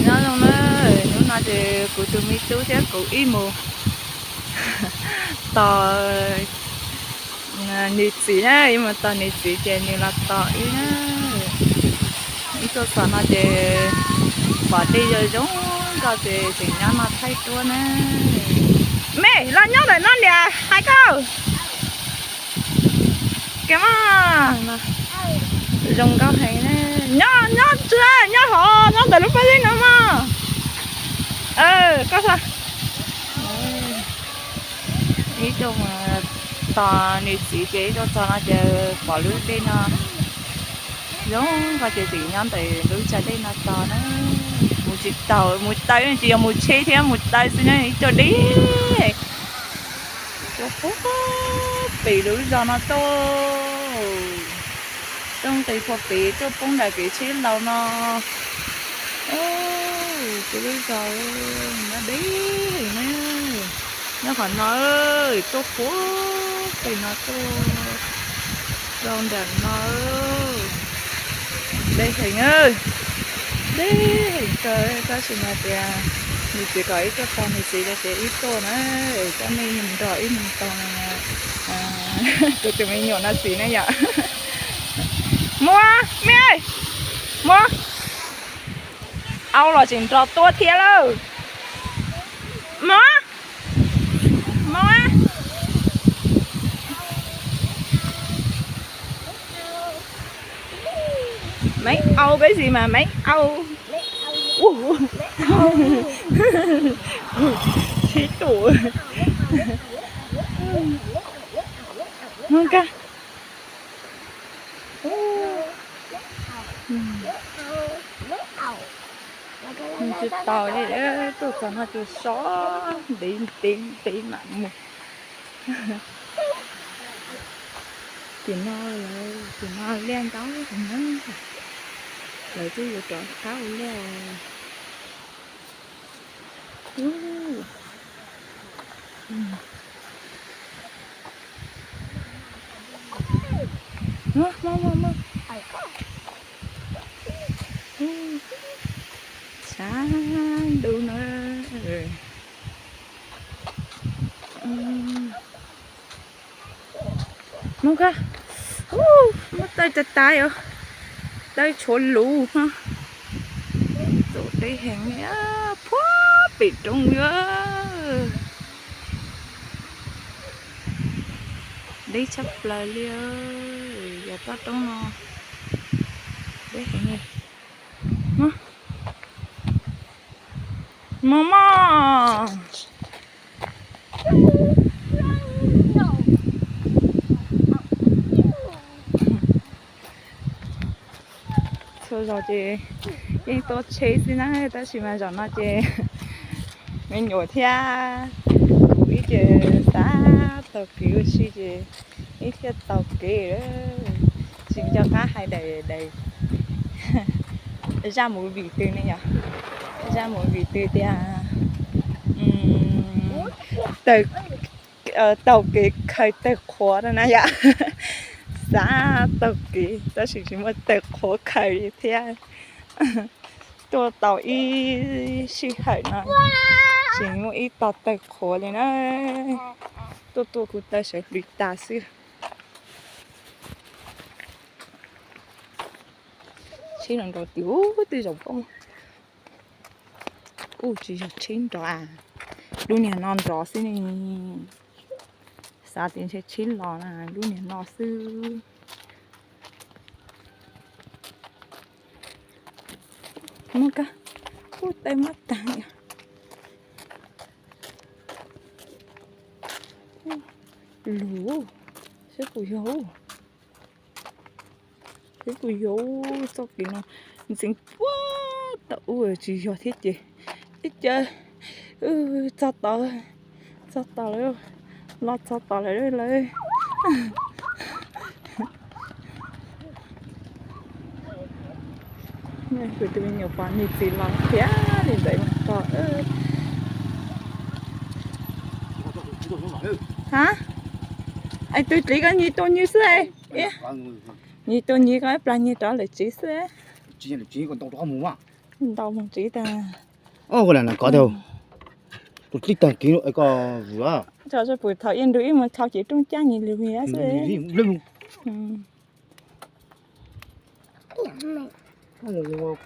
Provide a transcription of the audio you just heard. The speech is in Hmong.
Nyob zoo na, hnub no ces kuv tus me tub thiab kuv wb mus tos nws txiv na, wb mus tos nws txiv ces nws los tos wb na. Wb tuaj txog no ces pom dej zoo zoo nkauj ces tseem nyob no thaij duab na. Me los nyob ntawm no niam hais koj. Kev mas zoo nkauj heev. Nyob, nyob tsis, nyob hov, nyob ntawm lub pob zeb no mog. Koj, ib tuaj tos nws txiv ces ib tuaj txog no ces pom lub dej no zoo nkauj ces tseem nyob ntawm lub tsag dej no tos na. Mus tsis taus, mus taw tsis yog mus tsheb thiab, mus taw xwb na, ib tuaj deb. Tuaj puag pem lub zos no tuaj, tuaj nqis puag pem tuaj poob nram kev tsheb laus no. Peb lub zos nyob deb heev na, nyob qhov no, tuaj puag pem no tuaj rau nram no. Deb heev, deb heev kawg, tab sis mas tias nws txiv kom ib tuaj tos nws txiv ces ib tuaj na, coj nej mus nrog ib mus tos kuv tus me nyuam no txiv na yom. Muab, me, muab, au los tseem nrog tuaj thiab lauj. Muab, muab. Mấy âu cái gì mà mấy âu. Sib tus. Koj. Tsis tau li, tuaj txog no ces so ntev ntev ntev mam mus. Tim no, tim no liaj ntau heev na, lawv twb yuav rov qab ua liaj. Sab ntuj na. Muab koj, muab taw tas tas os, taw tshuav lus no. Txaus deb heev li, puag pem roob li. Deb tshaj plaws li, yav toj roob no deb heev li. Mos mos. Txhua zaus ces yeej tuaj tsheb xwb na, tab sis mas zaum no ces me nyuam thiab kuv ib ce xav taug kev ua si ces ib thiaj taug kev. Tsis nco qab hais daim, daim zaj movie twg ne yom, zaj movie twg tias taug kev khaws tawg qhuav no na yom. Xav taug kev tab sis tsis muaj tawg qhuav khaws li thiab. Tuaj tau ib sij hawm no tsis muaj ib tog tawg qhuav li na. Tuaj tuaj kuv taw sawv hlis tas xwb. Tsheb no nrov twb, twb zaum pob. Kuj tsis yog tsheb nrov a, lub niag no nrov xwb ne. Xav tias ntshe tsheb los na, lub niag no xwb. Muab koj, kuj taw muab tag. Lus, seb puas yog. Seb puas yog txoj kev no ntxeev puag tom ub tsis yog thiab ces, ib co txog tod, txog tod lawm, los txog tod lawm lawm. Kuv tus me nyuam pom nws txiv los thiab li ntawd mas pom. Ha, es tus txiv ko nyias tua nyias xwb. Nyias tua nyias ko, plas nyias rov lawm tsev xwb. Ntau mus txiv tas. Ua na kov tau. Tus tib tag kiv koj vwm. Tso pum thaum ib nrug ib mus thau ces rooj cab nyias lug xwb.